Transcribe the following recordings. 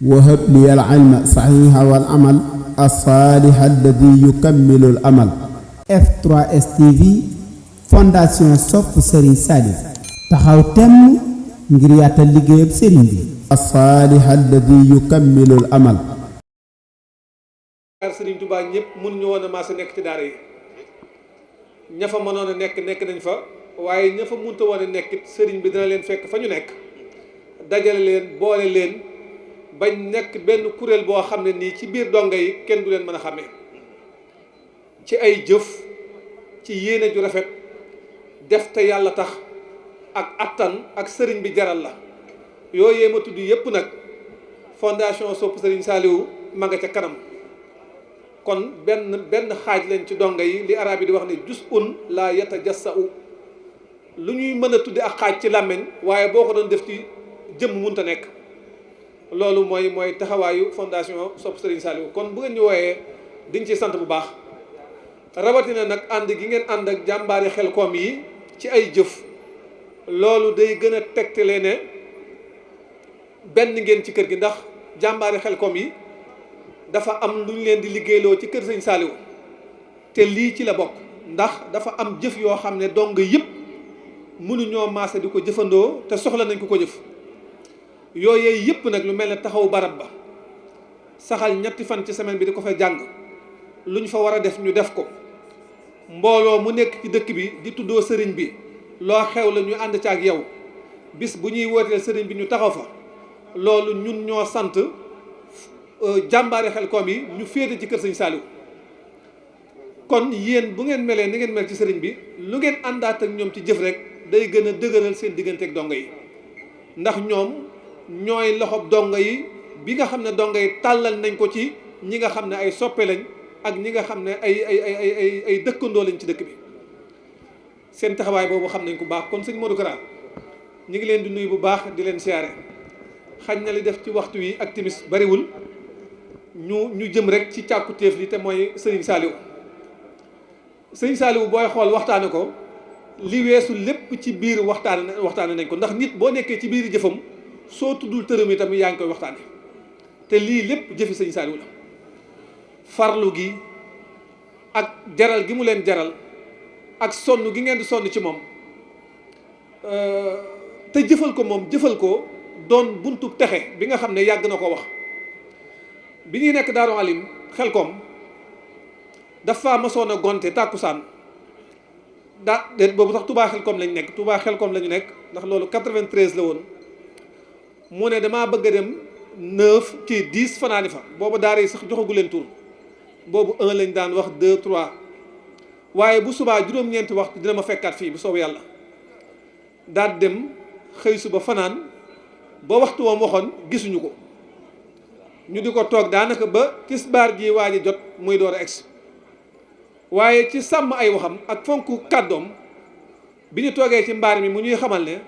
وهب لي العلم صحيح والعمل الصالح الذي يكمل الأمل. F3S TV fondation sopp Serigne Saliou taxaw temm ngir yaatal liggéeyam Serigne bi. الصالح الذي يكمل الأمل. Serigne Touba ñëpp mënuñu woon a maase nekk ci daara yi ña fa mënoon a nekk nañ fa waaye ña fa mënta woon a nekk Serigne bi dina leen fekk fa ñu nekk dajale leen boole leen bañ nekk benn kuréel boo xam ne nii ci biir donga yi kenn du leen mën a xàmmee ci ay jëf ci yéene ju rafet def te yàlla tax ak attan ak sëriñ bi jaral la yooyee ma tudd yépp nag fondation sopp Serigne Saliou ma nga ca kanam kon benn xaaj lañ ci donga yi li arab yi di wax ne juz'un la yatajassa'u lu ñuy mën a tudde ak xaaj ci làmmiñ waaye boo ko doon def ci jëmm munta nekk loolu mooy taxawaayu fondation sopp Serigne Saliou kon bu ngeen ñu wooyee diñ ci sant bu baax rawatina nag ànd gi ngeen ànd ak jàmbaari Xelcom yi ci ay jëf loolu day gën a tegtale ne benn ngeen ci kër gi ndax jàmbaari Xelcom yi dafa am lu ñu leen di liggéeyloo ci kër Serigne Saliou te lii ci la bokk ndax dafa am jëf yoo xam ne dong yëpp mënuñoo maase di ko jëfandoo te soxla nañ ko jëf yooyee yëpp nag lu mel ne taxaw barab ba saxal ñetti fan ci semaine bi di ko fa jàng lu ñu fa war a def ñu def ko mbooloo mu nekk ci dëkk bi di tuddoo sëriñ bi loo xew la ñu ànd ci ak yow bis bu ñuy wooteel sëriñ bi ñu taxaw fa loolu ñun ñoo sant jàmbaari Xelcom yi ñu féete ci kër Serigne Saliou kon yéen bu ngeen melee ni ngeen mel ci sëriñ bi lu ngeen àndaat ak ñoom ci jëf rek day gën a dëgëral seen diggante ak dongo yi ndax ñoom ñooy loxob dongo yi bi nga xam ne dongo yi tàllal nañ ko ci ñi nga xam ne ay soppe lañ ak ñi nga xam ne ay dëkkandoo lañ ci dëkk bi seen taxawaay boobu xam nañ ko baax kon sëñ Modou Kara ñu ngi leen di nuyu bu baax di leen siyaare xañ na li def ci waxtu wi ak timis bariwul ñu jëm rek ci càkku téef li te mooy Serigne Saliou Serigne Saliou booy xool waxtaane ko li weesu lépp ci biir waxtaane nañ ko ndax nit boo nekkee ci biir jëfam soo tuddul tërëm itam yaa ngi koy waxtaane te lii lépp jëfi Serigne Saliou la farlu gi ak jaral gi mu leen jaral ak sonn gi ngeen di sonn ci moom te jëfal ko doon buntu texe bi nga xam ne yàgg na ko wax bi ñuy nekk Daaru Alim Xelcom dafa masoon a gonte tàkkusaan déet boobu sax Touba Xelcom lañ nekk Touba Xelcom la ñu nekk ndax loolu 93 la woon mu ne damaa bëgg a dem 9 ci 10 fanaani fa boobu daara yi sax joxagu leen tur boobu 1 lañ daan wax 2 3 waaye bu subaa juróom-ñeenti waxtu dina ma fekkaat fii bu soobu yàlla daal dem xëy suba fanaan ba waxtu woom waxoon gisuñu ko ñu di ko toog daanaka ba tisbaar ji waaj a jot muy door a egsi waaye ci sàmm ay waxam ak fonk kàddoom bi ñu toogee ci mbaar mi mu ñuy xamal ne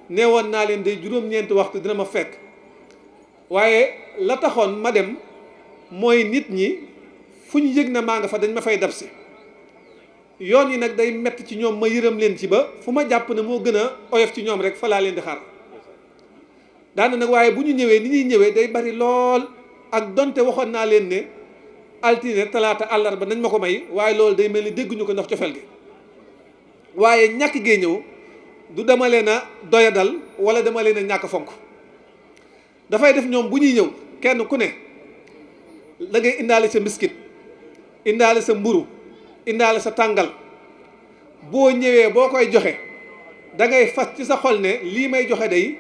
neewoon naa leen de juróom-ñeenti waxtu dina ma fekk waaye la taxoon ma dem mooy nit ñi fu ñu yëg na maa nga fa dañ ma fay dab si yoon yi nag day metti ci ñoom ma yërëm leen ci ba fu ma jàpp ne moo gën a oyof ci ñoom rek fa laa leen di xaar daana nag waaye bu ñu ñëwee ni ñuy ñëwee day bari lool ak donte waxoon naa leen ne altine talaata àllarba nañ ma ko may waaye loolu day mel ni dégguñu ko ndax cofeel gi waaye ñàkk gee ñëw du dama leen a doyadal wala dama leen a ñàkk fonk dafay def ñoom bu ñuy ñëw kenn ku ne la ngay indaale sa mbiskit indaale sa mburu indaale sa tàngal boo ñëwee boo koy joxe da ngay fas ci sa xol ne lii may joxe day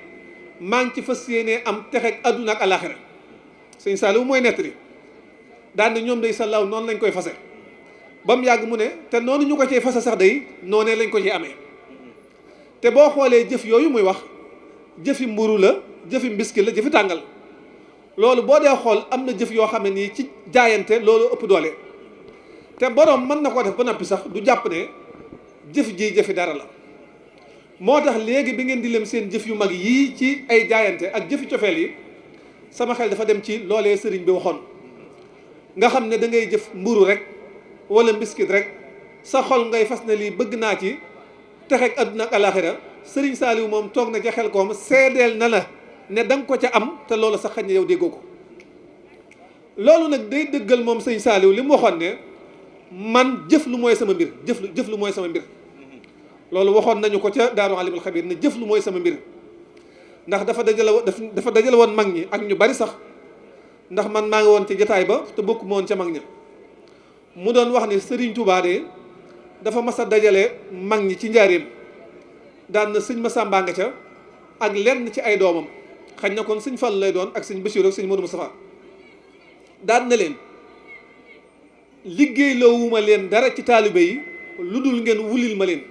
maa ngi ci fas yéenee am texeeg àdduna ak alaaxira Sëñ Saliou mooy nettali daan na ñoom day sallaaw noonu lañ koy fase ba mu yàgg mu ne te noonu ñu ko cee fase sax day noonee lañ ko ci amee te boo xoolee jëf yooyu muy wax jëfi mburu la jëfi mbiskit la jëfi tàngal loolu boo dee xool am na jëf yoo xam ne nii ci jaayante loolu ëpp doole te borom mën na ko def ba noppi sax du jàpp ne jëf ji jëfi dara la moo tax léegi bi ngeen di lem seen jëf yu mag yii ci ay jaayante ak jëfi cofeel yi sama xel dafa dem ci loolee sëriñ bi waxoon nga xam ne da ngay jëf mburu rek wala mbiskit rek sa xol ngay fas ne lii bëgg naa ci texeeg àdduna ak alaaxira Serigne Saliou moom toog na ca Xelcom seedeel na la ne da nga ko ca am te loolu sax xañ na yow déggoo ko loolu nag day dëggal moom sëñ Saaliw li mu waxoon ne man jëf lu mooy sama mbir jëf lu mooy sama mbir loolu waxoon nañu ko ca Daaru Alimul Xabiir ne jëf lu mooy sama mbir ndax dafa dajale woon mag ñi ak ñu bari sax ndax man maa ngi woon ci jataay ba te bokku ma woon ca mag ña mu doon wax ni Sëriñ Tuubaa de dafa mas a dajale mag ñi ci njaareem daan na sëñ Masamba nga ca ak lenn ci ay doomam xañ na kon sëñ Fall lay doon ak sëñ Basiiru ak sëñ Moodu Mustafaa daan na leen liggéey loowuma leen dara ci taalibe yi lu dul ngeen wulil ma leen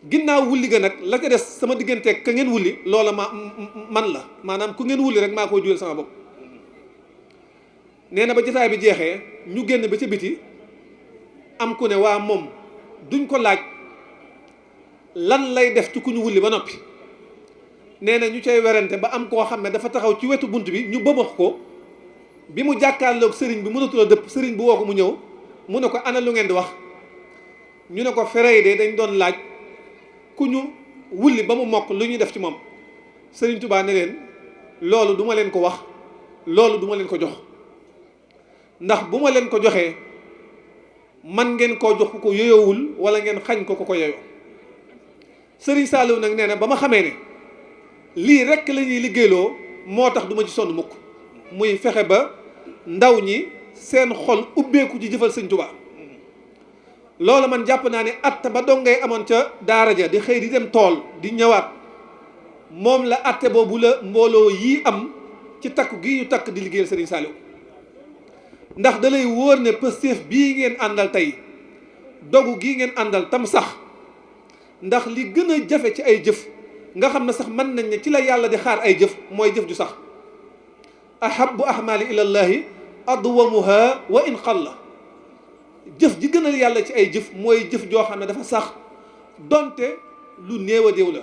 ginnaaw wulli ga nag la ko des sama digganteeg ka ngeen wulli loola man la maanaam ku ngeen wulli rek maa koy juyal sama bopp nee na ba jotaay bi jeexee ñu génn ba ca biti am ku ne waa moom duñ ko laaj lan lay def ci ku ñu wulli ba noppi nee na ñu cay werante ba am koo xam ne dafa taxaw ci wetu bunt bi ñu bëmax ko bi mu jàkkaarloog sëriñ bi mënatula dëpp sëriñ bi woo ko mu ñëw mu ne ko ana lu ngeen di wax ñu ne ko ferey de dañ doon laaj ku ñu wulli ba mu mokk lu ñuy def ci moom sëriñ Tuubaa ne leen loolu duma leen ko wax loolu duma leen ko jox ndax bu ma leen ko joxee man ngeen koo jox ku ko yoyowul wala ngeen xañ ko ko yoyo sëriñ Saaliw nag nee na ba ma xamee ne lii rekk la ñuy liggéeyloo moo tax du ma ci sonn mukk muy fexe ba ndaw ñi seen xol ubbeeku ci jëfal sëñ Tuubaa loolu man jàpp naa ne att ba dongay amoon ca daara ja di xëy di dem tool di ñëwaat moom la atte boobu la mbooloo yii am ci takku gi ñu takk di liggéeyal sëriñ Saaliw ndax da lay wóor ne pëstéef bii ngeen àndal tey dogu gii ngeen àndal tam sax ndax li gën a jafe ci ay jëf nga xam ne sax mën nañ ne ci la yàlla di xaar ay jëf mooy jëf ju sax ahabbu ahmali ilallahi adwamuha wa in qalla jëf ji gënal yàlla ci ay jëf mooy jëf joo xam ne dafa sax donte lu néew a déew la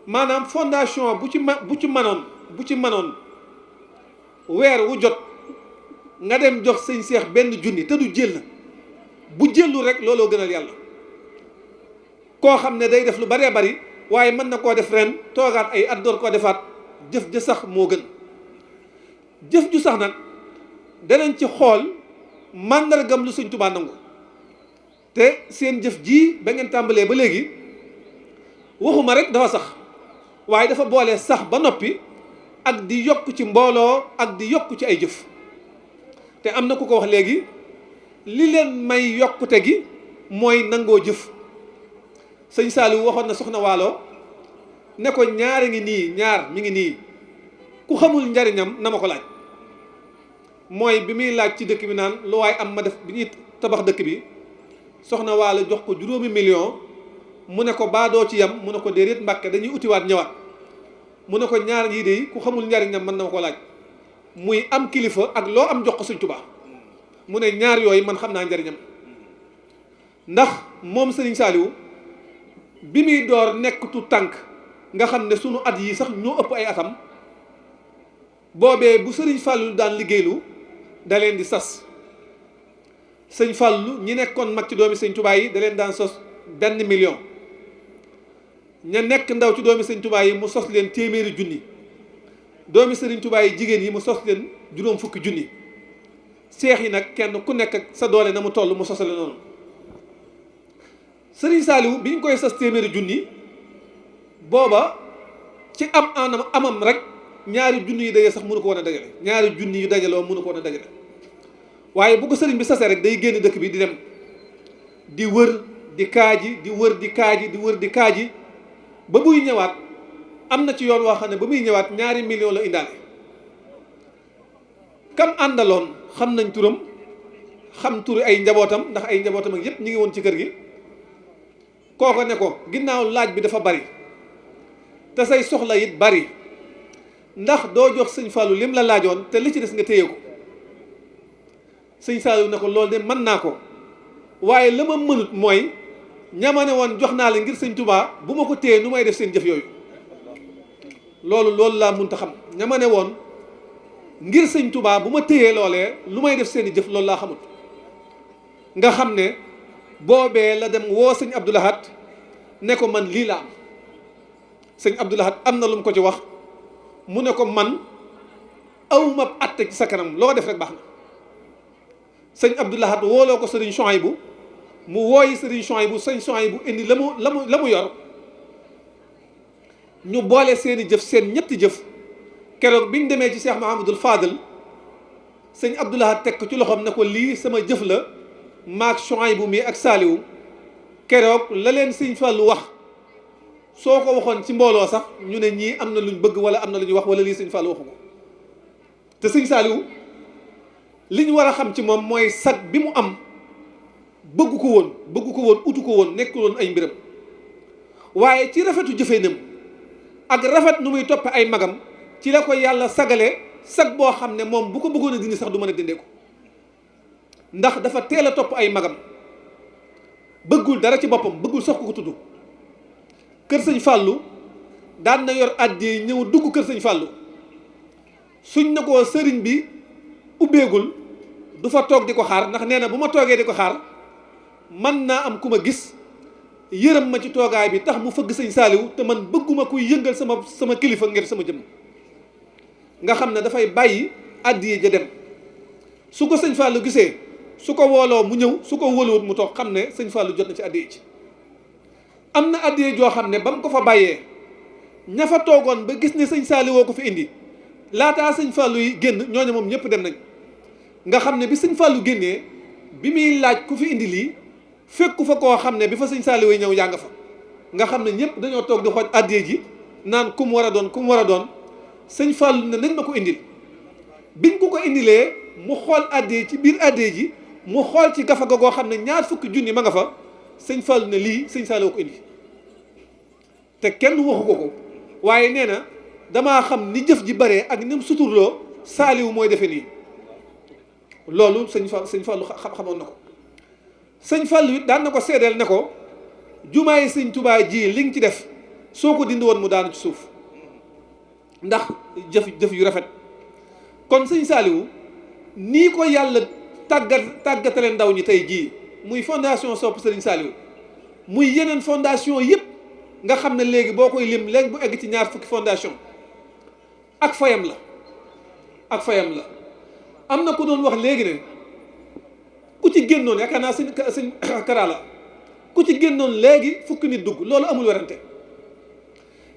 maanaam fondation bu ci manoon weer wu jot nga dem jox sëñ Seex benn junni te du jël bu jëllu rek looloo gënal yàlla koo xam ne day def lu baree bari waaye mën na koo def ren toogaat ay at door koo defaat jëf ja sax moo gën jëf ju sax nag danañ ci xool màndargam lu sëñ Tuubaa nangu te seen jëf ji ba ngeen tàmbalee ba léegi waxuma rek dafa sax waaye dafa boole sax ba noppi ak di yokk ci mbooloo ak di yokk ci ay jëf te am na ku ko wax léegi li leen may yokkute gi mooy nangoo jëf sëñ Saaliw waxoon na soxna Waalo ne ko ñaar ngi nii ñaar mi ngi nii ku xamul njariñam na ma ko laaj mooy bi muy laaj ci dëkk bi naan lu waay am ma def bi ñuy tabax dëkk bi soxna Waalo jox ko 5 millions mu ne ko baadoo ci yam mu ne ko déedéet Mbàkke dañuy utiwaat ñëwaat mu ne ko ñaar yii de ku xamul njariñam mën na ma ko laaj muy am kilifa ak loo am jox ko sëñ Tuubaa mu ne ñaar yooyu man xam naa njariñam ndax moom sëriñ Saaliw bi muy door nekk tu tànk nga xam ne sunu at yi sax ñoo ëpp ay atam boobee bu sëriñ Fàllu daan liggéeylu da leen di sas sëñ Fàllu ñi nekkoon mag ci doomi sëñ Tuubaa yi da leen daan sos 1 million ña nekk ndaw ci doomi sëñ Tuubaa yi mu sos leen 100 junni doomi sëriñ Tuubaa yi jigéen yi mu sos leen 50 junni seex yi nag kenn ku nekk ak sa doole na mu toll mu sosale noonu sëriñ Saaliw bi ñu koy sas 100 junni booba ci amam rek ñaari junni yu daje sax mënu ko woon a dajale ñaari junni yu dajaloo mënu ko woon a dajale waaye bu ko sëriñ bi sasee rek day génn dëkk bi di dem di wër di kaaji di wër di kaaji di wër di kaaji ba muy ñëwaat am na ci yoon woo xam ne ba muy ñëwaat 2 millions la indaale kam àndaloon xam nañ turam xam turu ay njabootam ndax ay njabootam ak yépp ñu ngi woon ci kër gi kooko ne ko ginnaaw laaj bi dafa bari te say soxla it bari ndax doo jox sëñ Fallou lim la laajoon te li ci des nga téye ko sëñ Saliou ne ko loolu de mën naa ko waaye la ma mënut mooy ñamane woon jox naa la ngir sëñ Touba bu ma ko téye nu may def seen jëf yooyu loolu laa mënta xam ñamane woon ngir sëñ Touba bu ma téyee loolee lu may def seeni jëf loolu laa xamut nga xam ne boobee la dem woo sëñ Abdou Lahad ne ko man lii la am sëñ Abdou Lahad am na lu mu ko ci wax mu ne ko man awma atte ci sa kanam loo def rek baax na. sëñ Abdou Lahad wooloo ko sëriñ Chouaïbou mu wooyi sëriñ Chouaïbou sëñ Chouaïbou indi la mu yor ñu boole seeni jëf seen ñetti jëf keroog biñ demee ci Cheikh Mahamadul Fadal sëñ Abdou Lahad teg ko ci loxoom ne ko lii sama jëf la maak Chouaïbou mi ak Saaliwu keroog la leen sëñ Fallu wax soo ko waxoon ci mbooloo sax ñu ne ñii am na luñ bëgg wala am na lu ñu wax wala lii sëñ Fallu waxu ko te sëñ Saaliwu li ñu war a xam ci moom mooy sag bi mu am bëggu ko woon utu ko woon nekkul woon ay mbiram waaye ci rafetu jëfeenam ak rafet nu muy toppe ay magam ci la ko yàlla sagale sag boo xam ne moom bu ko bëggoon a dindi sax du mën a dindee ko ndax dafa teel a topp ay magam bëggul dara ci boppam bëggul sax ku ko tudd kër sëñ Fallou daan na yor àddee ñëw dugg kër sëñ Fallou suñ na ko sëriñ bi ubbeegul du fa toog di ko xaar ndax nee na bu ma toogee di ko xaar man naa am ku ma gis yërëm ma ci toogaay bi tax mu fëgg sëñ Saaliwu te man bëgguma kuy yëngal sama kilifa ngir sama jëm nga xam ne dafay bàyyi àddee ja dem su ko sëñ Fallou gisee su ko wooloo mu ñëw su ko wóoluwut mu toog xam ne sëñ Fallou jot na ci àddee ci am na àddee joo xam ne ba mu ko fa bàyyee ña fa toogoon ba gis ne sëñ Saaliwoo ko fi indi laataa sëñ Fallou yi génn ñooñu moom ñëpp dem nañ nga xam ne bi sëñ Fallou génnee bi muy laaj ku fi indi lii fekku fa koo xam ne bi fa sëñ Saaliwu ñëw yaa nga fa nga xam ne ñëpp dañoo toog di xooj àddee ji naan ku mu war a doon sëñ Fallou ne nañ ma ko indil biñ ko indilee mu xool àddee ci biir àddee ji mu xool ci gafa ga goo xam ne ñaar fukki junni ma nga fa sëñ Fallou ne lii sëñ Saaliwu ko indi te kenn waxu ko waaye nee na damaa xam ni jëf ji bare ak ni mu suturloo Saaliwu mooy defe nii loolu sëñ Fallou xamoon na ko sëñ Fallou it daan na ko seedeel ne ko jumaay sëñ Tuubaa ji li nga ci def soo ko dindi woon mu daanu ci suuf ndax jëf yu rafet kon sëñ Saaliwu nii ko yàlla tàggatale ndaw ñi tey jii muy fondation Sopp Sëriñ Saaliwu muy yeneen fondation yëpp nga xam ne léegi boo koy lim léegi bu egg ci ñaar fukki fondation ak fayam la am na ku doon wax léegi ne ku ci génnoon yaakaar naa sëñ Kara ku ci génnoon léegi fukki nit dugg loolu amul werante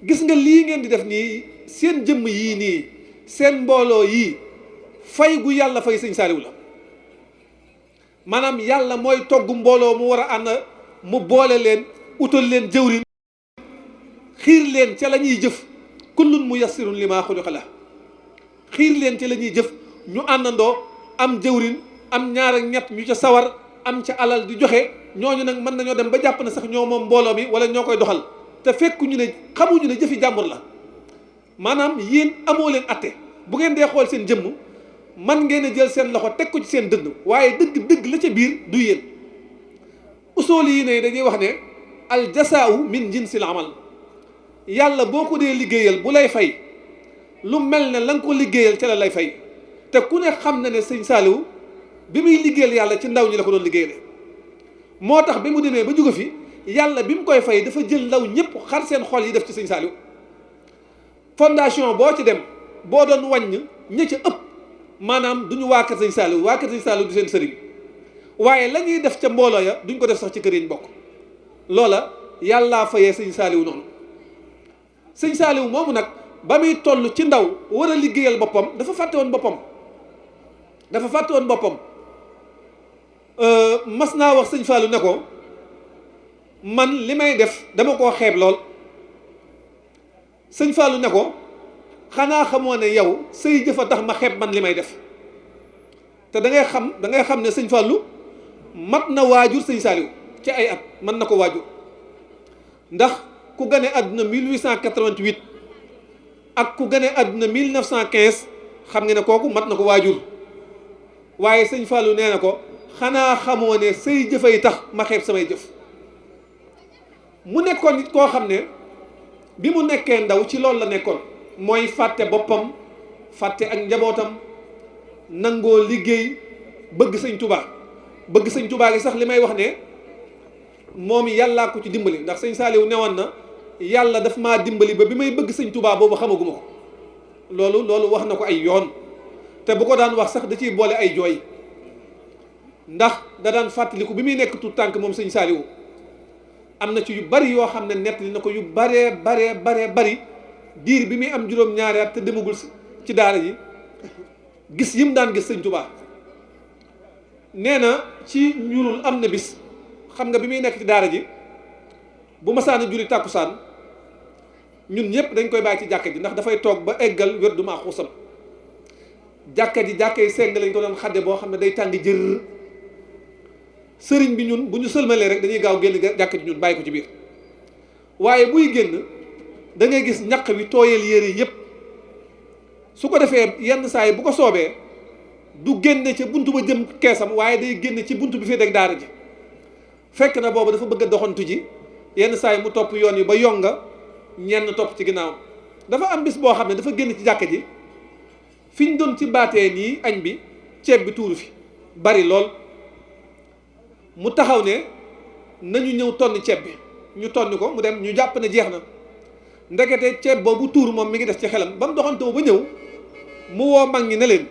gis nga lii ngeen di def nii seen jëmm yii nii seen mbooloo yii fay gu yàlla fay sëñ Saaliwu la maanaam yàlla mooy togg mbooloo mu war a ànd mu boole leen utal leen jëwrin xiir leen ca la ñuy jëf kullun muyassirun limaa xuliqa la xiir leen ca la ñuy jëf ñu àndandoo am jëwrin am ñaar ak ñett ñu ca sawar am ca alal di joxe ñooñu nag mën nañoo dem ba jàpp na sax ñoo moom mbooloo mi wala ñoo koy doxal te fekkuñu ne xamuñu ne jëfi jàmbur la maanaam yéen amoo leen atte bu ngeen dee xool seen jëmm man ngeen a jël seen loxo teg ko ci seen dënd waaye dëgg la ca biir du yéen usooli yi ne dañuy wax ne al jasaa'u min jinsil amal yàlla boo ko dee liggéeyal bu lay fay lu mel ne la nga ko liggéeyal ca la lay fay te ku ne xam na ne sëñ Saaliwu bi muy liggéeyal yàlla ci ndaw ñi la ko doon liggéeyale moo tax bi mu demee ba jóge fi yàlla bi mu koy fay dafa jël ndaw ñëpp xar seen xol yi def ci sëñ Saaliwu fondation boo ci dem boo doon wàññ ña ca ëpp maanaam duñu waa kër sëñ Saaliwu waa kër sëñ Saaliwu du seen sëriñ waaye la ñuy def ca mbooloo ya duñ ko def sax ci kër yi ñu bokk loola yàllaa fayee sëñ Saaliwu noonu sëñ Saaliwu moomu nag ba muy toll ci ndaw war a liggéeyal boppam dafa fàtte woon boppam mas naa wax sëñ Fallou ne ko man li may def dama koo xeeb lool sëñ Fallou ne ko xanaa xamoo ne yow say jëf a tax ma xeeb man li may def te da ngay xam ne sëñ Fallou mat na waajur sëñ Saaliwu ci ay at mën na ko waajur ndax ku gane àdduna 1888 ak ku gane àdduna 1915 xam nga ne kooku mat na ko waajur waaye sëñ Fallou nee na ko xanaa xamoo ne say jëfay tax ma xeeb samay jëf mu nekkoon nit koo xam ne bi mu nekkee ndaw ci loolu la nekkoon mooy fàtte boppam fàtte ak njabootam nangoo liggéey bëgg sëñ Tuubaa gi sax li may wax ne moom yàllaa ko ci dimbali ndax sëñ Saaliwu newoon na yàlla daf maa dimbali ba bi may bëgg sëñ Tuubaa boobu xamaguma ko loolu wax na ko ay yoon te bu ko daan wax sax da ciy boole ay jooy ndax da daan fàttaliku bi muy nekk tout tànk moom sëñ Saaliwu am na ci yu bari yoo xam ne nettali na ko yu baree bari diir bi muy am juróom-ñaari at te demagul ci daara ji gis yim daan gis sëñ Tuubaa nee na ci ñuulul am na bis xam nga bi muy nekk ci daara ji bu masaana julli tàkkusaan ñun ñëpp dañ koy bàyyi ci jàkka ji ndax dafay toog ba eggal wér du maa xuusam jàkka ji jàkka yi seng lañ ko doon xadde boo xam ne day tàng jër sëriñ bi ñun bu ñu sëlmalee rek dañuy gaaw génn jàkka ji ñun bàyyi ko ci biir waaye buy génn da ngay gis ñaq wi tooyal yére yëpp su ko defee yenn saa yi bu ko soobee du génne ca buntu ba jëm keesam waaye day génne ci buntu bi fee deg daara ji fekk na boobu dafa bëgg a doxantu ji yenn saa yi mu topp yoon yi ba yonga ñenn topp ci ginnaaw dafa am bis boo xam ne dafa génn ci jàkka ji fi ñu doon ci baatee nii añ bi ceeb bi tuuru fi bari lool mu taxaw ne nañu ñëw tonni ceeb bi ñu tonni ko mu dem ñu jàpp ne jeex na ndekete ceeb boobu tuur moom mi ngi def ci xelam ba mu doxantoo ba ñëw mu woo mag ñi ne leen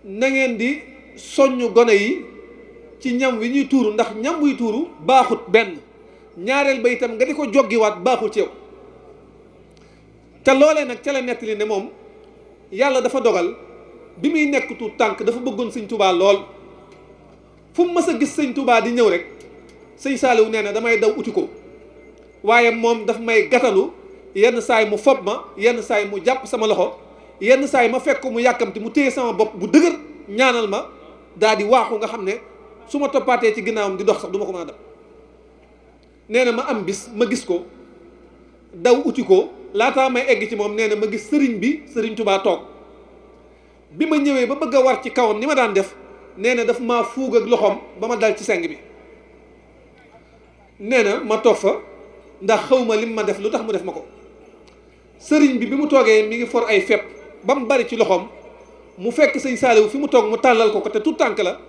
na ngeen di soññ gone yi ci ñam wi ñuy tuuru ndax ñam wuy tuuru baaxut benn ñaareel ba itam nga di ko joggiwaat baaxul ci yow te loolee nag ca la nettali ne moom yàlla dafa dogal bi muy nekk tuut tànk dafa bëggoon sëñ Tuubaa lool fu mu mës a gis sëñ Tuubaa di ñëw rek sëñ Saaliw nee na damay daw uti ko waaye moom daf may gatalu yenn saay mu fob ma yenn saay mu jàpp sama loxo yenn saay ma fekk ko mu yàkkamti mu téye sama bopp bu dëgër ñaanal ma daal di waaxu nga xam ne su ma toppaatee ci ginnaawam di dox sax du ma ko mën a dab nee na ma am bis ma gis ko daw uti ko laataa may egg ci moom nee na ma gis sëriñ bi sëriñ Tuubaa toog bi ma ñëwee ba bëgg a war ci kawam ni ma daan def nee na daf maa fuug ak loxoom ba ma dal ci seng bi nee na ma toog fa ndax xawma lim ma def lu tax mu def ma ko sëriñ bi mu toogee mi ngi for ay fepp ba mu bari ci loxoom mu fekk sëñ Saaliw fi mu toog mu tàllal ko te tout tànk la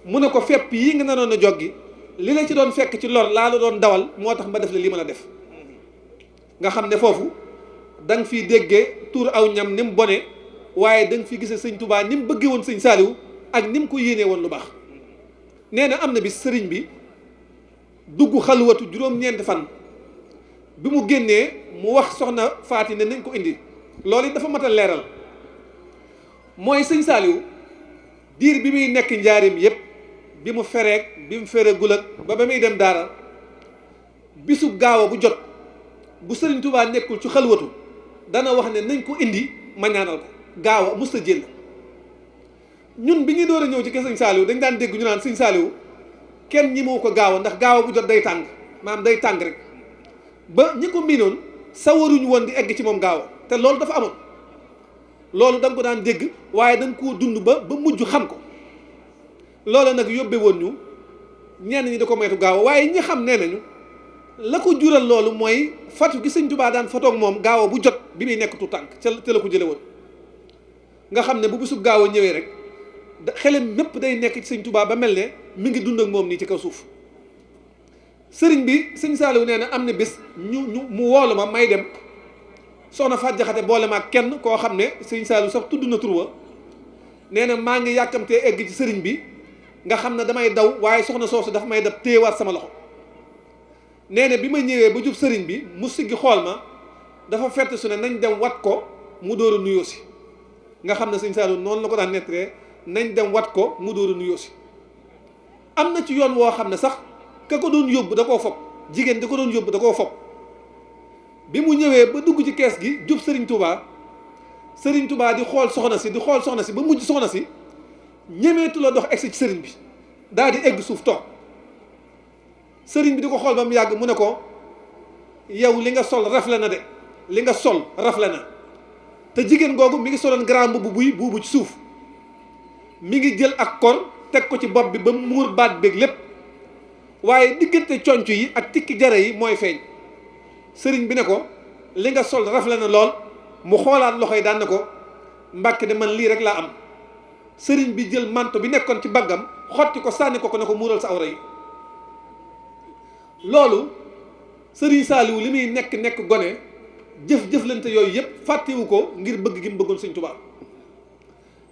mu ne ko fepp yii nga naroon a joggi li la ci doon fekk ci lor laa la doon dawal moo tax ma def la li ma la def nga xam ne foofu da nga fiy déggee tuur aw ñam ni mu bone waaye da nga fi gisee sëñ Tuubaa ni mu bëggee woon sëñ Saaliw ak ni mu ko yéenee woon lu baax nee na am na bi sëriñ bi dugg xalwatu juróom-ñeenti fan bi mu génnee mu wax soxna Faati ne nañ ko indi loolu it dafa mat a leeral mooy sëñ Saaliw diir bi muy nekk njaarim yépp bi mu fereeg bi mu fere gulag ba muy dem daara bisu gaawa bu jot bu sëriñ Tuubaa nekkul ci xalwatu dana wax ne nañ ko indi ma ñaanal ko gaawa musta jël ñun bi ñuy door a ñëw ci kër sëñ Saaliw dañ daan dégg ñu naan sëñ Saaliw kenn ñi moo ko gaawa ndax gaawa bu jot day tàng maanaam day tàng rek ba ñi ko miinoon sawaruñu woon di egg ci moom gaawa te loolu dafa amoon loolu da nga ko daan dégg waaye da nga koo dund ba mujj xam ko loolu nag yóbbe woon ñu ñenn ñi da ko moytu gaawa waaye ñi xam nee nañu la ko jural loolu mooy fatu gi sëñ Tuubaa daan fatoog moom gaawa bu jot bi muy nekk tu tànk ca la ko jële woon nga xam ne bu bisu gaawa ñëwee rek xelam mépp day nekk ci sëñ Tuubaa ba mel ne mi ngi dund ak moom nii ci kaw suuf sëriñ bi sëñ Saaliw nee na am na bés mu woolu ma may dem soxna Faat Jaxate boole ma kenn koo xam ne sëñ Saaliw sax tudd na tur wa nee na maa ngi yàkkamtee egg ci sëriñ bi nga xam ne damay daw waaye soxna soosu dafa may dab téyewaat sama loxo nee na bi ma ñëwee ba jub sëriñ bi mu siggi xool ma dafa fett su ne nañ dem wat ko mu door a nuyoo si nga xam ne sëñ Saaliw noonu la ko daan nettalee nañ dem wat ko mu door a nuyoo si am na ci yoon woo xam ne sax ka ko doon yóbbu da koo fob jigéen da ko doon yóbbu da koo fob bi mu ñëwee ba dugg ci kees gi jub sëriñ Touba di xool soxna si ba mujj soxna si ñemeetu la dox egsi ci sëriñ bi daal di egg suuf toog sëriñ bi di ko xool ba mu yàgg mu ne ko yow li nga sol rafle na de li nga sol rafle na te jigéen googu mi ngi soloon grand mbubb buubu ci suuf mi ngi jël ak kor teg ko ci bopp bi ba muur baat beeg lépp waaye diggante conc yi ak tikki jare yi mooy feeñ sëriñ bi ne ko li nga sol rafle na lool mu xoolaat loxo yi daan ne ko mbàkke de man lii rek laa am sëriñ bi jël manto bi nekkoon ci baggam xotti ko sànni ko ne ko muural sa awra yi loolu sëriñ Saaliw li muy nekk gone jëflante yooyu yëpp fàttewu ko ngir bëgg gi mu bëggoon sëñ Tuubaa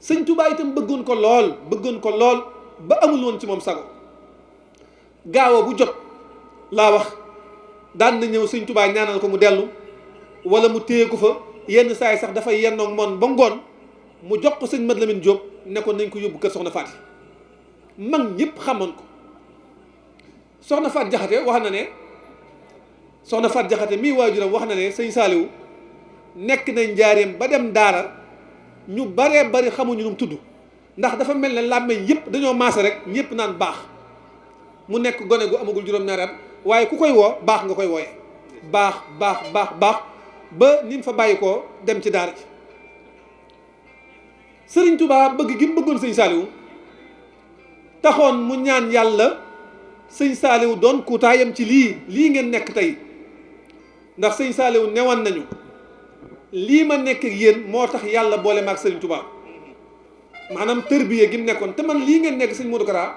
sëñ Touba itam bëggoon ko lool ba amul woon ci moom sago. gaawa bu jot laa wax daan na ñëw sëñ Touba ñaanal ko mu dellu wala mu téye ko fa yenn saa yi sax dafay yennoog moom ba ngoon mu jox ko sëñ Mat Lamin Jóob ne ko nañ ko yóbbu kër soxna Faati mag ñëpp xamoon ko. soxna Faat Jaxate wax na ne soxna Faat Jaxate mii waajuram wax na ne sëñ Saaliwu nekk na njaareem ba dem daara ñu baree bari xamuñu nu mu tudd ndax dafa mel ne làmmeñ yëpp dañoo maase rek ñëpp naan baax mu nekk gone gu amagul juróom-ñaari at waaye ku koy woo baax nga koy wooyee baax ba ni mu fa bàyyi koo dem ci daara ji sëriñ Tuubaa bëgg gi mu bëggoon sëñ Saaliwu taxoon mu ñaan yàlla sëñ Saaliwu doon kuutaayam ci lii ngeen nekk tey ndax sëñ Saaliwu newoon nañu lii ma nekk ak yéen moo tax yàlla boole ma ak sëriñ Tuubaa maanaam tërbiye gi mu nekkoon te man lii ngeen nekk sëñ Modou Kara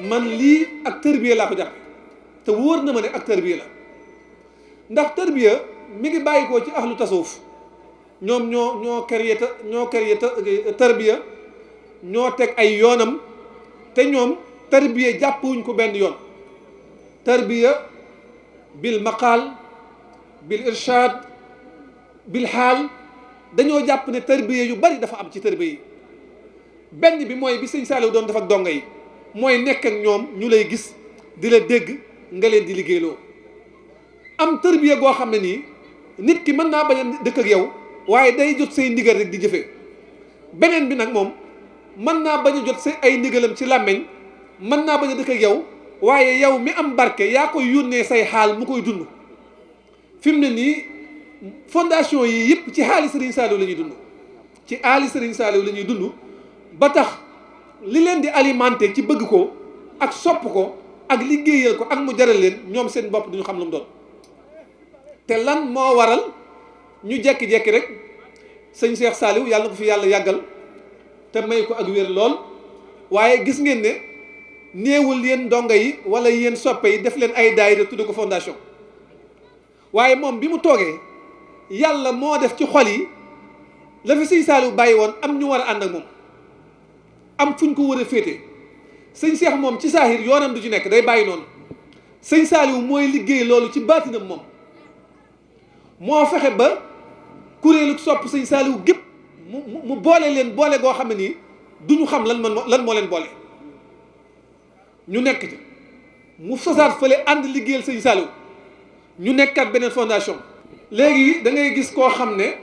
man lii ak tërbiye laa ko jàppe te wóor na ma ne ak tërbiye la ndax tërbiye mi ngi bàyyi ko ci ahlu tasawuf ñoom ñoo créé tërbiye ñoo teg ay yoonam te ñoom tarbiya jàppuwuñ ko benn yoon tarbiya bil maqaal bil irshad bil xaal dañoo jàpp ne tarbiya yu bari dafa am ci tarbiya yi benn bi mooy bi sëñ Saaliw doon def ak donga yi mooy nekk ak ñoom ñu lay gis di la dégg nga leen di liggéeyloo am tarbiya goo xam ne nii nit ki mën naa bañ a dëkk ak yow waaye day jot say ndigal rek di jëfee beneen bi nag moom mën naa bañ a jot say ay ndigalam ci làmmeñ mën naa bañ a dëkk ak yow waaye yow mi am barke yaa koy yónnee say xaal mu koy dund fi mu ne nii fondation yi yëpp ci xaali Serigne Saliou la ñuy dund ci aali Serigne Saliou la ñuy dund ba tax li leen di alimenté ci bëgg ko ak sopp ko ak liggéeyal ko ak mu jaral leen ñoom seen bopp duñu xam lu mu doon te lan moo waral ñu jekki-jekki rek sëñ Cheikh Saliou yàlla na ko fi yàlla yàggal te may ko ak wér lool waaye gis ngeen ne néewul yéen ndongo yi wala yéen soppe yi def leen ay daayira tudde ko fondation waaye moom bi mu toogee yàlla moo def ci xol yi la fi sëñ Saliou bàyyi woon am ñu war a ànd ak moom am fu ñu ko war a féete sëñ Cheikh moom ci saahir yoonam du ci nekk day bàyyi noonu sëñ Saliou mooy liggéey loolu ci baatinam moom moo fexe ba kuréelu sopp sëñ Saliou gépp mu boole leen boole goo xam ne nii du ñu xam lan moo leen boole ñu nekk ci mu sosaat fële ànd liggéeyal sëñ Saliou ñu nekkaat beneen fondation léegi da ngay gis koo xam ne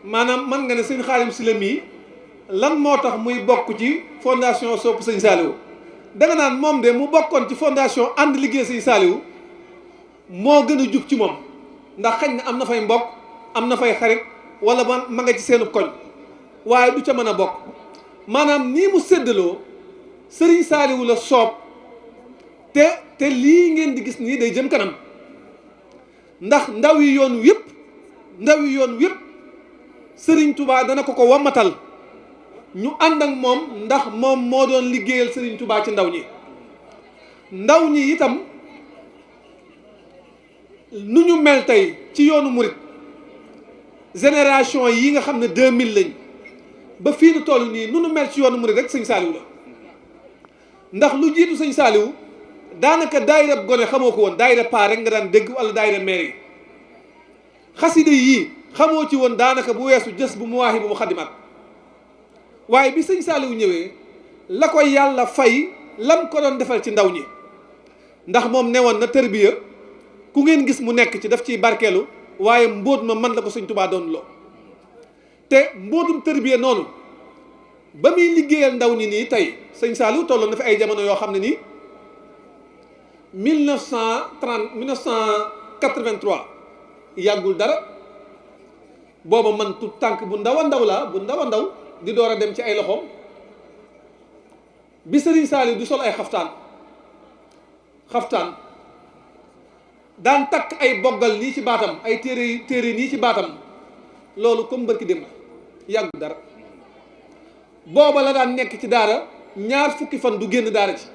maanaam man nga ne sëñ Xaadim Sylla mii lan moo tax muy bokk ci fondation sopp sëñ Saliou da nga naan moom de mu bokkoon ci fondation ànd liggéey sëñ Saliou moo gën a jub ci moom ndax xañ na am na fay mbokk am na fay xarit wala ma nga ci seenu koñ waaye du ca mën a bokk maanaam nii mu séddaloo sëriñ Saliou la soob te lii ngeen di gis nii day jëm kanam ndax ndaw yi yoon yëpp sëriñ Touba dana ko wammatal ñu ànd ak moom ndax moom moo doon liggéeyal sëriñ Touba ci ndaw ñi itam nu ñu mel tey ci yoonu murit génération yi nga xam ne 2000 lañ ba fii nu toll nii nu mel ci yoonu murit rek sëñ Saliou la ndax lu jiitu sëñ Saliou daanaka daayira gone xamoo ko woon daayira paa rek nga daan dégg wala daayira maire yi xasida yii xamoo ci woon daanaka bu weesu jës bu Mawaahibu Muxaddimaat waaye bi sëñ Saliou ñëwee la ko yàlla fay lam ko doon defal ci ndaw ñi ndax moom newoon na tërbiya ku ngeen gis mu nekk ci daf ciy barkeelu waaye mbóot ma man la ko sëñ Touba doon loo te mbóotum tërbiya noonu ba muy liggéeyal ndaw ñi nii tey sëñ Saliou tolloon na fi ay jamono yoo xam ne nii 1983 yàggul dara booba man tu tànk bu ndaw a ndaw di door a dem ci ay loxoom bi sëriñ Saliou di sol ay xaftaan daan takk ay boggal nii ci baatam ay téere nii ci baatam loolu comme bërki dem yàggul dara booba la daan nekk ci daara ñaar fukki fan du génn daara ci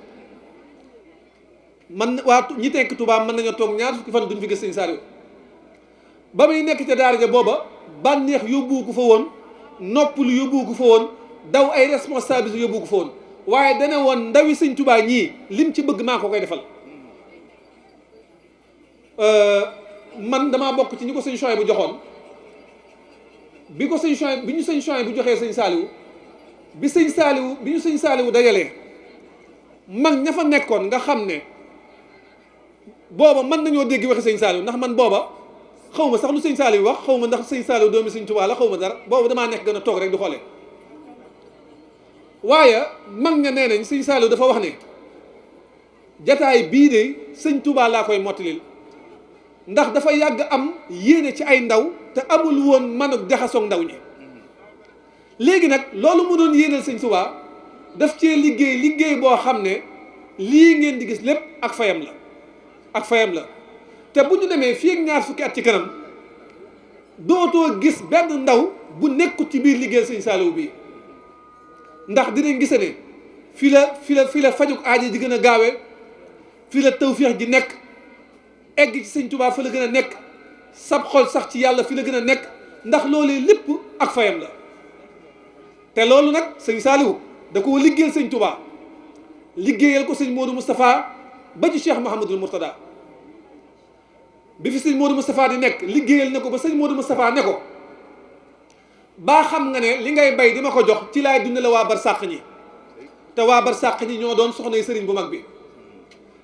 man waa ñi tekk Touba mën nañoo toog ñaar fukki fan duñ fi gis sëñ Saliou ba muy nekk ca daara ja booba bànneex yóbbu ko fa woon noppalu yóbbu ko fa woon daw ay responsabilités yóbbu ko foon waaye dana woon ndawi sëñ Tuubaa ñii lim ci bëgg maa ko koy defal. man damaa bokk ci ñi ko sëñ Chouaïbou bu joxoon bi ñu sëñ Chouaïbou bu joxee sëñ Saliou bi ñu sëñ Saliou dajalee mag ña fa nekkoon nga xam ne booba mën nañoo dégg waxi sëñ Saliou ndax man booba xaw ma sax lu sëñ Saliou wax xaw ma ndax sëñ Saliou doomi sëñ Tuubaa la xaw ma dara booba damaa nekk gën a toog rek di xoolee waaye mag ña nee nañ sëñ Saliou dafa wax ne jataay bii de sëñ Tuubaa laa koy mottalil ndax dafa yàgg am yéene ci ay ndaw te amul woon manuk jaxasoog ndaw ñi léegi nag loolu mu doon yéeneel sëñ Tuubaa daf cee liggéey boo xam ne lii ngeen di gis lépp ak fayam la te bu ñu demee fii ak ñaar fukki at ci kanam dootoo gis benn ndaw bu nekkut ci biir liggéeyal sëñ Saliou bii ndax dinañ gise ne fi la fajuk aaji ji gën a gaawee fi la tawféex ji nekk egg ci sëñ Tuubaa fa la gën a nekk sab xol sax ci yàlla fi la gën a nekk ndax loolee lépp ak fayam la te loolu nag sëñ Saliou da koo liggéeyal sëñ Tuubaa liggéeyal ko sëñ Modou Moustapha ba ci Cheikh Mouhamadul Mourtada bi fi sëñ Modou Moustapha di nekk liggéeyal na ko ba sëñ Modou Moustapha ne ko baa xam nga ne li ngay bay di ma ko jox ci laay dunde la waa barsàq ñi te waa barsàq ñi ñoo doon soxna sëriñ bu mag bi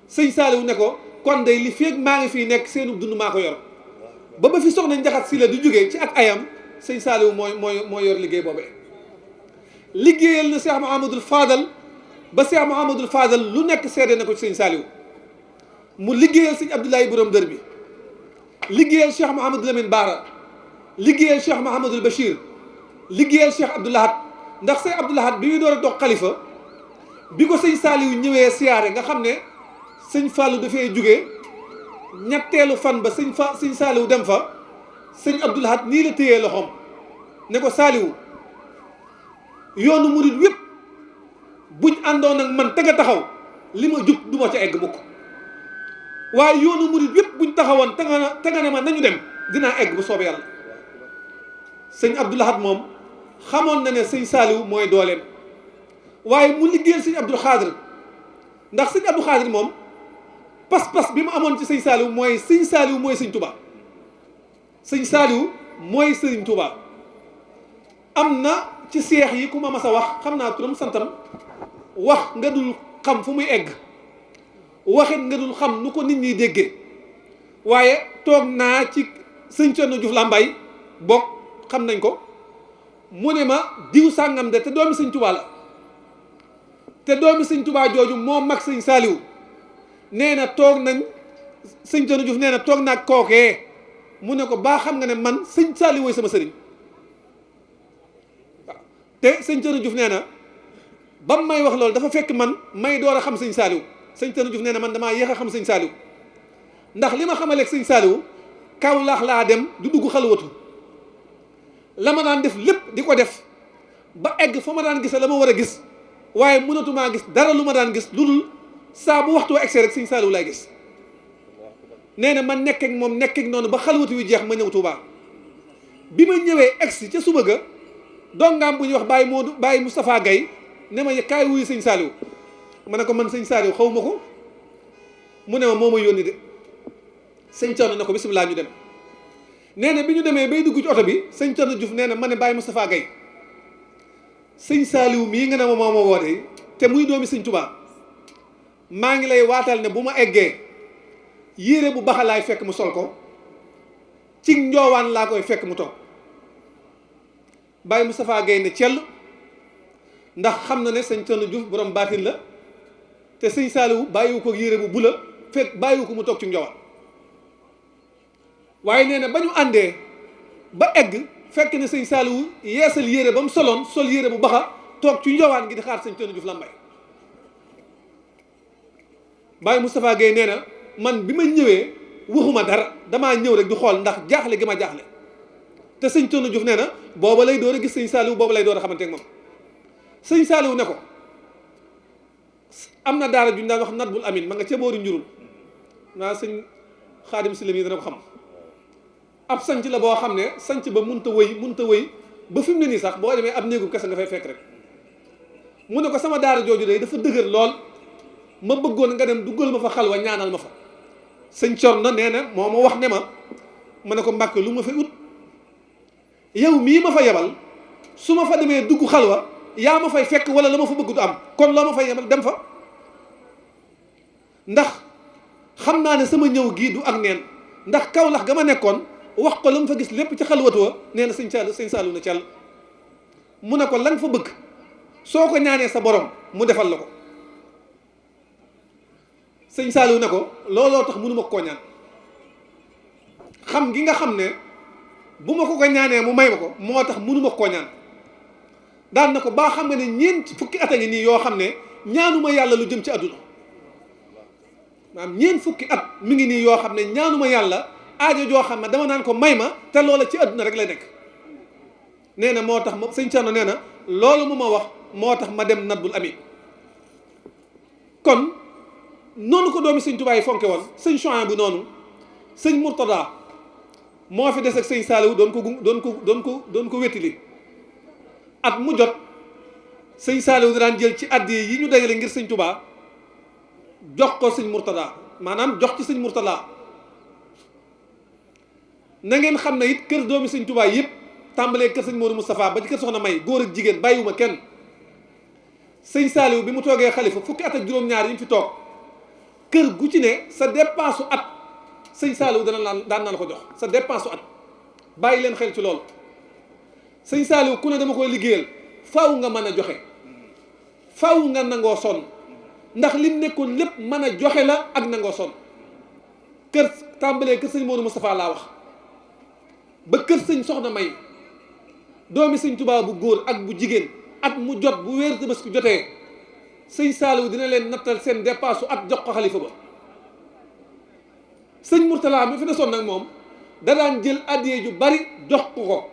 sëñ Saliou ne ko kon day li feeg maa ngi fii nekk seenu dund maa ko yor ba fi soxna njaxat si la du jógee ci ak ayam sëñ Saliou mooy yor liggéey boobee liggéeyal na Cheikh Mouhamadul Fadal ba Cheikh Mouhamadul Fadal lu nekk seede na ko ci sëñ Saliou mu liggéeyal sëñ Abdoulaye borom dër bi liggéeyal Cheikh Mouhamadou Lamine Bara liggéeyal Cheikh Mouhamadul Bachir liggéeyal Cheikh Abdoulahat ndax sëñ Abdoulahat bi muy door a dox xalifa bi ko sëñ Saliou ñëwee siyaare nga xam ne sëñ Fallou dafay jóge ñetteelu fan ba sëñ Saliou dem fa sëñ Abdoulahat nii la téyee loxoom ne ko Saliou yoonu murit wépp buñ àndoon ak man te nga taxaw li ma jub du ma ca egg mukk waaye yoonu murit wépp buñ taxawoon te nga ne ma nañu dem dinaa egg bu soobee yàlla sëñ Abdoulahat moom xamoon na ne sëñ Saliou mooy dooleem waaye mu liggéeyal sëñ Abdou Khadre ndax sëñ Abdou Khadre moom pas-pas bi mu amoon ci sëñ Saliou mooy sëñ Saliou mooy sëñ Touba sëñ Saliou mooy sëñ Touba am na ci seex yi ku ma mas a wax xam naa turam santam wax nga dul xam fu muy egg waxit nga dul xam nu ko nit ñi déggee waaye toog naa ci sëñ Thierno Diouf Lambaye bokk xam nañ ko mu ne ma diw sàngam de te doomi sëñ Touba la te doomi sëñ Touba jooju moo mag sëñ Saliou nee na toog nañ sëñ Thierno Diouf nee na toog naa kookee mu ne ko baa xam nga ne man sëñ Saliou mooy sama sëriñ waaw te sëñ Thierno Diouf nee na ba may wax loolu dafa fekk man may door a xam sëñ Saliou sëñ Thierno Diouf nee na man damaa yéex a xam sëñ Saliou ndax li ma xamaleeg sëñ Saliou Kawlax laa dem du dugg xalwatu la ma daan def lépp di ko def ba egg fa ma daan gis la ma war a gis waaye mënatumaa gis dara lu ma daan gis lu dul saa bu waxtu wa egsi rek sëñ Saliou laay gis nee na man nekk ak moom nekk ak noonu ba xalwatu wi jeex ma ñëw Touba bi ma ñëwee egsi ca suba ga dongaam bu ñuy wax Baye Moustapha Gaye ne ma kaay wuyu sëñ Saliou ma ne ko man sëñ Saliou xaw ma ko mu ne ma moo ma yónni de sëñ Thierno ne ko bisimilah ñu dem nee na bi ñu demee bay dugg ci oto bi sëñ Thierno Diouf nee na ma ne Baye Moustapha Gaye sëñ Saliou mii nga ne ma moo ma woote te muy doomi sëñ Touba maa ngi lay waatal ne bu ma eggee yére bu baxalaay fekk mu sol ko ci njoowaan laa koy fekk mu toog Baye Moustapha Gaye ne cell ndax xam na ne sëñ Thierno Diouf borom baatin la te sëñ Saliou bàyyiwu ko yére bu bula fekk bàyyiwu ko mu toog ci njoowaan waaye nee na ba ñu àndee ba egg fekk ne sëñ Saliou yeesal yére ba mu soloon sol yére bu baxa toog ci njoowaan gi di xaar sëñ Thierno Diouf Lambaye Baye Moustapha Gueye nee na man bi ma ñëwee waxuma dara damaa ñëw rek di xool ndax jaaxle gi ma jaaxle te sëñ Thierno Diouf nee na booba lay door a gis sëñ Saliou booba lay door a xamante ak moom sëñ Saliou ne ko am na daara juñ daan wax nat bul amin ma nga ca boori njurul naa sëñ Xaadim si la mii dana ko xam ab sanc la boo xam ne sanc ba munta wëy ba fi mu ne nii sax boo demee ab néegub kese nga fay fekk rek mu ne ko sama daara jooju day dafa dëgër lool ma bëggoon nga dem duggal ma fa xalwa ñaanal ma fa. sëñ Corno nee na moo ma wax ne ma ne ko Mbàkke lu ma fa ut yow mii ma fa yebal su ma fa demee dugg xalwa yaa ma fay fekk wala la ma fa bëgg du am kon loo ma fay yebal dem fa ndax xam naa ne sama ñëw gii du ak neen ndax Kawlax ga ma nekkoon wax ko la ma fa gis lépp ci xalwatu wa nee na sëñ Saalu na cell mu ne ko la nga fa bëgg soo ko ñaanee sa borom mu defal la ko sëñ Saalu ne ko looloo tax mënuma koo ñaan xam gi nga xam ne bu ma ko ñaanee mu may ma ko moo tax mënuma koo ñaan daan na ko baa xam nga ne ñeent fukki at a ngi nii yoo xam ne ñaanuma yàlla lu jëm ci àdduna maanaam ñeent fukki at mi ngi nii yoo xam ne ñaanuma yàlla aajo joo xam ne dama naan ko may ma te loola ci àdduna rek lay nekk nee na moo tax ma sëñ Cerno nee na loolu mu ma wax moo tax ma dem Nadbul Amin kon noonu ko doomi sëñ Tuubaa yi fonke woon sëñ Chouaïb bu noonu sëñ Murtada moo fi des ak sëñ Saaliwu doon ko wéttili at mu jot sëñ Saaliwu daan jël ci addiya yi ñu dajale ngir sëñ Tuubaa jox ko sëñ Murtada maanaam jox ci sëñ Murtada na ngeen xam ne it kër doomi sëñ Tuubaa yëpp tàmbalee kër sëñ Modou Moustapha ba ci kër soxna May góor ak jigéen bàyyiwuma kenn sëñ Saaliwu bi mu toogee xalifa fukki at ak juróom-ñaar yi mu fi toog kër gu ci ne sa dépense at sëñ Saaliwu daan na la ko jox sa dépense at bàyyi leen xel ci loolu sëñ Saaliwu ku ne dama koy liggéeyal faaw nga mën a joxe faaw nga nangoo sonn ndax lim nekkoon lépp mën a joxe la ak nangoo sonn kër tàmbalee kër sëñ Modou Moustapha laa wax ba kër sëñ soxna May doomi sëñ Tuubaa bu góor ak bu jigéen at mu jot bu weer Tabaski jotee sëñ Saaliwu dina leen nattal seen dépense su at jox ko xalifa ba sëñ Murtala mi fi desoon nag moom da daan jël addiye ju bari jox ko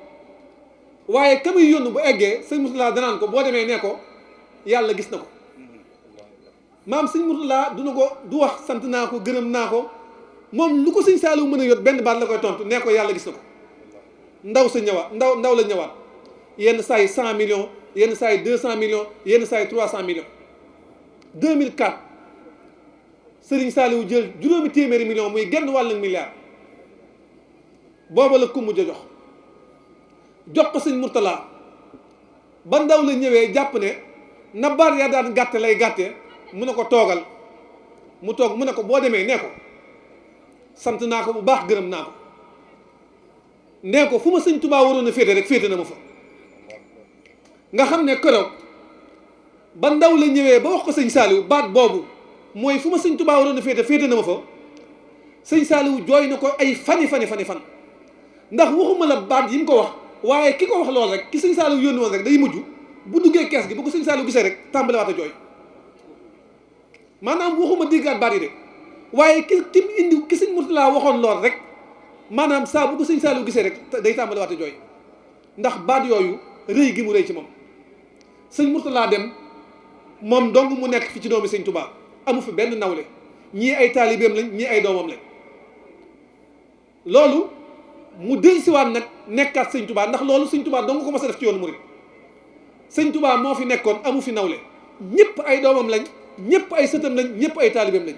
waaye ka muy yónn bu eggee sëñ Murtala danaan ko boo demee nee ko yàlla gis na ko maam sëñ Murtala du wax sant naa ko gërëm naa ko moom lu ko sëñ Saaliwu mën a yot benn baat la koy tontu nee ko yàlla gis na ko ndaw la ñëwaat yenn saa yi 100 millions yenn saa yi 200 millions yenn saa yi 300 millions 2004 Sëriñ Saaliwu jël juróomi téeméeri millions muy genn wàllu milliard booba la ko mujj a jox ko sëñ Murtala ba ndaw la ñëwee jàpp ne na baat yaa daan gàtte lay gàtte mu ne ko toogal mu toog mu ne ko boo demee nee ko sant naa ko bu baax gërëm naa ko nee ko fu ma sëñ Tuubaa waroon a féete rek féete na ma fa nga xam ne keroog ba ndaw la ñëwee ba wax ko sëñ Saaliwu baat boobu mooy fu ma sëñ Tuubaa waroon a féete na ma fa sëñ Saaliwu jooy na ko ay fan ndax waxuma la baat yi mu ko wax waaye ki ko wax lool rek ki sëñ Saaliwu yónni woon rek day mujj bu duggee kees gi bu ko sëñ Saaliwu gisee rek tàmbale waat a jooy maanaam waxuma déggaat baat yi de waaye ki indi ki sëñ Murtala waxoon lool rek maanaam saa bu ko sëñ Saaliwu gisee rek day tàmbale waat a jooy ndax baat yooyu rëy gi mu rëy ci moom sëñ Murtala dem moom dong mu nekk fi ci doomi sëñ Tuubaa amu fi benn nawle ñii ay taalibeem lañ ñii ay doomam lañ loolu mu dellusiwaat nag nekkaat sëñ Tuubaa ndax loolu sëñ Tuubaa dong ko mas a def ci yoonu murit sëñ Tuubaa moo fi nekkoon amu fi nawle ñëpp ay doomam lañ ñëpp ay sëtam lañ ñëpp ay taalibeem lañ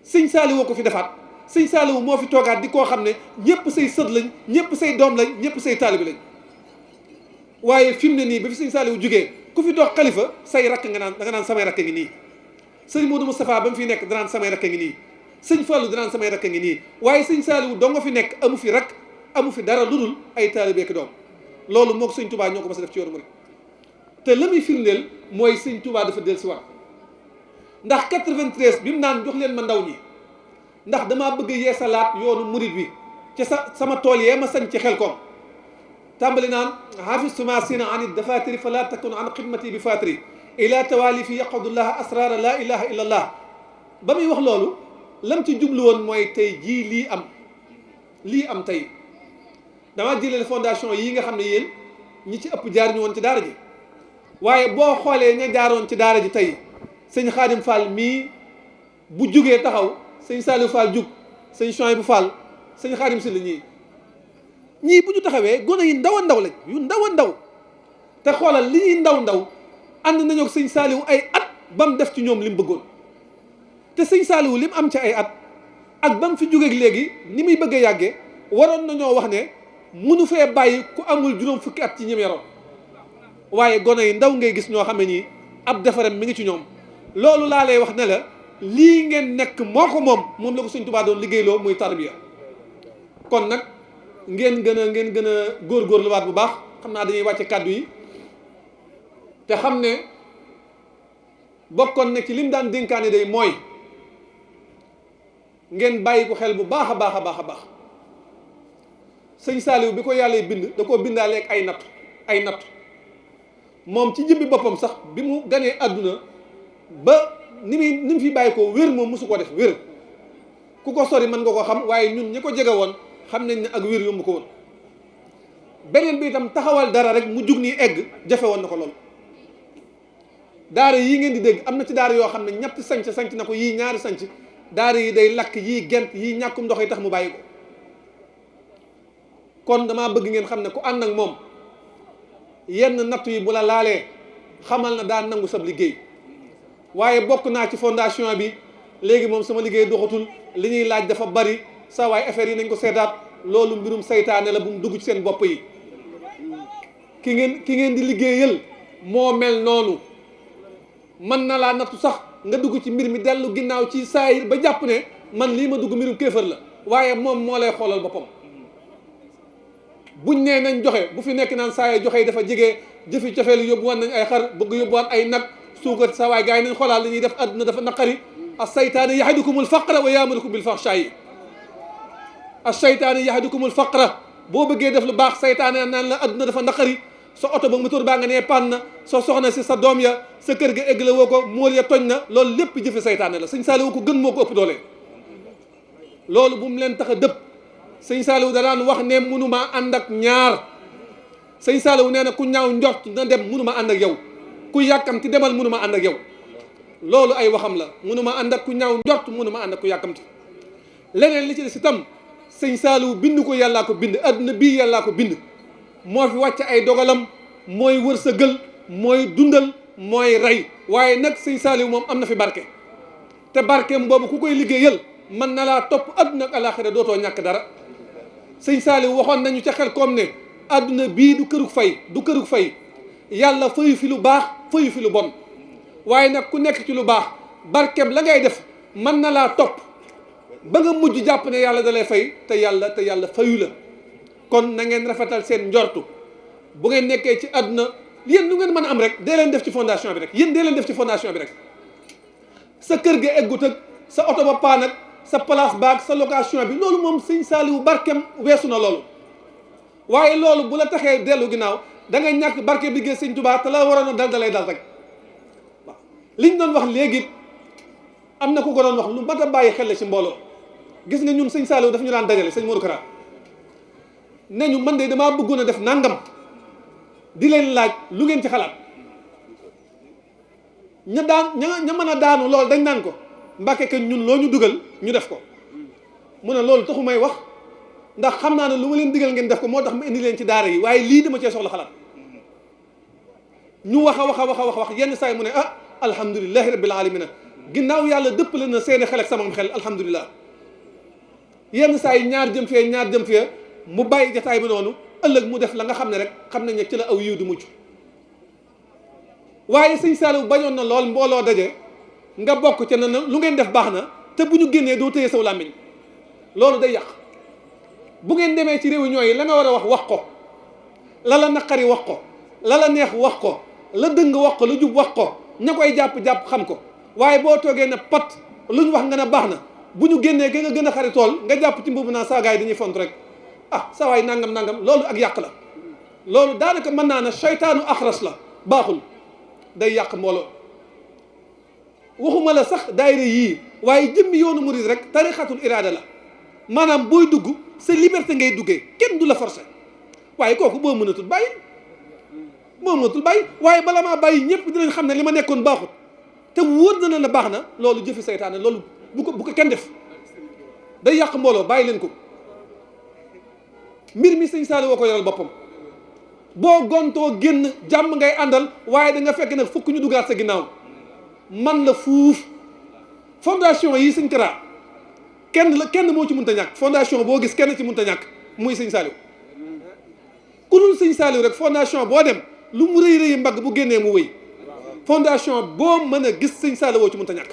sëñ Saaliwu ko fi defaat sëñ Saaliwu moo fi toogaat di koo xam ne ñëpp say sët lañ ñëpp say doom lañ ñëpp say taalibe lañ waaye fi mu ne nii ba fi sëñ Saaliwu jugee ku fi dox xalifa say rakk nga naan samay rakk ngi nii sëñ Modou Moustapha ba mu fi nekk danaan samay rakk ngi nii sëñ Fallou danaan samay rakk ngi nii waaye sëñ Saaliwu doo nga fi nekk amu fi rakk amu fi dara lu dul ay taalibe ak doom loolu moo ko sëñ Tuubaa ñoo ko mas a def ci yoonu murit te la muy firndeel mooy sëñ Tuubaa dafa del si waat ndax 93 bi mu naan jox leen ma ndaw ñi ndax damaa bëgg yeesalaat yoonu murit bi ci sama tool yee ma sañ ci Xelkom tàmbali naan hafistuma sina an dafatiri fala takun an xidmati bi fatiri ila tawali fi yaqadullaha asrara la ilaha illa allah ba muy wax loolu lam ci jublu woon mooy tey jii lii am tey damaa jëlee fondation yi nga xam ne yéen ñi ci ëpp jaar ñu woon ci daara ji waaye boo xoolee ña jaaroon ci daara ji tey sëñ Xaadim Fall mii bu jugee taxaw sëñ Saliou Fall jug sëñ Chouaïbou Fall sëñ Xaadim si la ñii bu ñu taxawee gone yi ndaw a ndaw lañ yu ndaw a ndaw te xoolal li ñuy ndaw ànd nañoo ak sëñ Saaliwu ay at ba mu def ci ñoom li mu bëggoon te sëñ Saaliwu li mu am ci ay at ak ba mu fi jógeeg léegi ni muy bëgg a yàggee waroon nañoo wax ne munu fee bàyyi ku amul juróom fukki at ci ñim yaroon waaye gone yi ndaw ngay gis ñoo xam ne nii ab defaram mi ngi ci ñoom loolu laa lay wax ne la lii ngeen nekk moo ko moom la ko sëñ Tuubaa doon liggéeyloo muy tarbiya kon nag ngeen gën a góorgóorluwaat bu baax xam naa dañuy wàcce kàddu yi te xam ne bokkoon na ci lim daan dénkaane day mooy ngeen bàyyi ko xel bu baax a baax a baax a baax sëñ Saaliw bi ko yàlla bind da koo bindaaleeg ay natt moom ci jëmbi boppam sax bi mu ganee àdduna ba ni mu fi bàyyi ko wér moom mosu ko def wér ku ko sori mën nga ko xam waaye ñun ñi ko jege woon xam nañ ne ak wér yomb ko woon beneen bi itam taxawal dara rek mu jug nii egg jafe woon na ko lool daara yii ngeen di dégg am na ci daara yoo xam ne ñetti sanc na ko yii ñaari sanc daara yi day lakk yii gent yii ñàkkum ndox yi tax mu bàyyi ko kon damaa bëgg ngeen xam ne ku ànd ak moom yenn nattu yi bu la laalee xamal na daan nangu sab liggéey waaye bokk naa ci fondation bi léegi moom sama liggéey doxatul li ñuy laaj dafa bari saa waaye affaire yi nañ ko seetaat loolu mbirum saytaane la bu mu dugg ci seen bopp yi ki ngeen di liggéeyal moo mel noonu mën na laa nattu sax nga dugg ci mbir mi dellu ginnaaw ci saayir ba jàpp ne man lii ma dugg mbirum kéefër la waaye moom moo lay xoolal boppam buñ nee nañ joxe bu fi nekk naan saa yi joxe yi dafa jege jëfi cofeelu yóbbuwaan nañ ay xar bëgg yóbbuwaan ay nag suukar sa waay gars yi nañ xoolaal li ñuy def àdduna dafa naqari as-saytaane ya'idukumul faqra wa ya'murukum bil fahshaa'i as-saytaane ya'idukumul faqra boo bëggee def lu baax saytaane naan la àdduna dafa naqari sa oto ba moteur baa nga nee pann na soo soxna si sa doom ya sa kër ga egg la woo ko mool ya toñ na loolu lépp jëfe saytaane la sëñ Saaliwu ko gën moo ko ëpp doole loolu bu mu leen tax a dëpp sëñ Saaliwu da daan wax ne mënuma ànd ak ñaar sëñ Saaliwu nee na ku ñaaw njort na dem mënuma ànd ak yow ku yàkkamti demal mënuma ànd ak yow loolu ay waxam la mënuma ànd ak ku ñaaw njort mënuma ànd ak ku yàkkamti leneen li ci des itam sëñ Saaliwu bind ko yàllaa ko bind adduna bii yàllaa ko bind moo fi wàcc ay dogalam mooy wërsëgal mooy dundal mooy rey waaye nag sëñ Saaliwu moom am na fi barke te barkeem boobu ku koy liggéeyal mën na laa topp adduna ak alaxira dootoo ñàkk dara sëñ Saaliwu waxoon nañu ca xel koom ne adduna bii du kërug fay yàlla fayu fi lu baax fayu fi lu bon waaye nag ku nekk ci lu baax barkeem la ngay def mën na laa topp ba nga mujj jàpp ne yàlla da lay fay te yàlla fayu la kon na ngeen rafetal seen njortu bu ngeen nekkee ci àdduna yéen lu ngeen mën a am rek dee leen def ci fondation bi rek sa kër ga eggut ak sa oto ba paan ak sa place baag sa location bi loolu moom sëñ Saaliwu barkeem weesu na loolu waaye loolu bu la taxee dellu ginnaaw da nga ñàkk barke bi sëñ Tuubaa te la waroon a dal dalay dal rek waaw liñ doon wax léegi am na ku ko doon wax lu mat a bàyyi xel la ci mbooloo gis nga ñun sëñ Saaliwu daf ñu daan dajale sëñ Modou Kara ne ñu man de damaa bëggoon a def nangam di leen laaj lu ngeen ci xalaat ña mën a daanu loolu dañ naan ko Mbàkke que ñun loo ñu dugal ñu def ko mu ne loolu taxu may wax ndax xam naa ne lu ma leen digal ngeen def ko moo tax ma indi leen ci daara yi waaye lii dama cee soxla xalaat ñu wax yenn saa yi mu ne alhamdulilahi rabbil alamina ginnaaw yàlla dëppale na seeni xel ak sama xel alhamdulilah yenn saa yi ñaar jëm fee mu bàyyi jataay bi noonu ëllëg mu def la nga xam ne rek xam nañ ne ci la aw yiw di mucc waaye sëñ Saaliwu bañoon na lool mbooloo daje nga bokk ca na lu ngeen def baax na te bu ñu génnee doo téye saw làmmiñ loolu day yàq bu ngeen demee ci réunion yi la nga war a wax ko la la naqari wax ko la la neex wax ko la dëng wax ko la jub wax ko ña koy jàpp xam ko waaye boo toogee ne pat lu ñu wax nga ne baax na bu ñu génnee ga nga gën a xaritool nga jàpp ci mbubu naa saa gaay dañuy font rek saa waay nangam loolu ak yàq la loolu daanaka mën naa ne seytaanu axras la baaxul day yàq mbooloo waxuma la sax daayira yii waaye jëmmi yoonu murid rek tarixatul iraada la maanaam booy dugg sa liberté ngay duggee kenn du la forcer waaye kooku boo mënatul bàyyi waaye bala maa bàyyi ñëpp dinañ xam ne li ma nekkoon baaxut te wóor na la baax na loolu jëfi seytaane loolu bu ko kenn def day yàq mbooloo bàyyi leen ko mbir mi sëñ Saaliwu ko yoral boppam boo gontoo génn jàmm ngay àndal, waaye da nga fekk nag fukk ñu dugaat sa ginnaaw man la fuuf. fondation yi sëñ Kara kenn moo ci mënta ñàkk, fondation boo gis kenn ci mënta ñàkk muy sëñ Saliou. ku dul sëñ Saliou rek fondation boo dem lu mu rëy rëy mbagg bu génnee mu wëy. fondation boo mën a gis sëñ Saliou woo ci mënta ñàkk.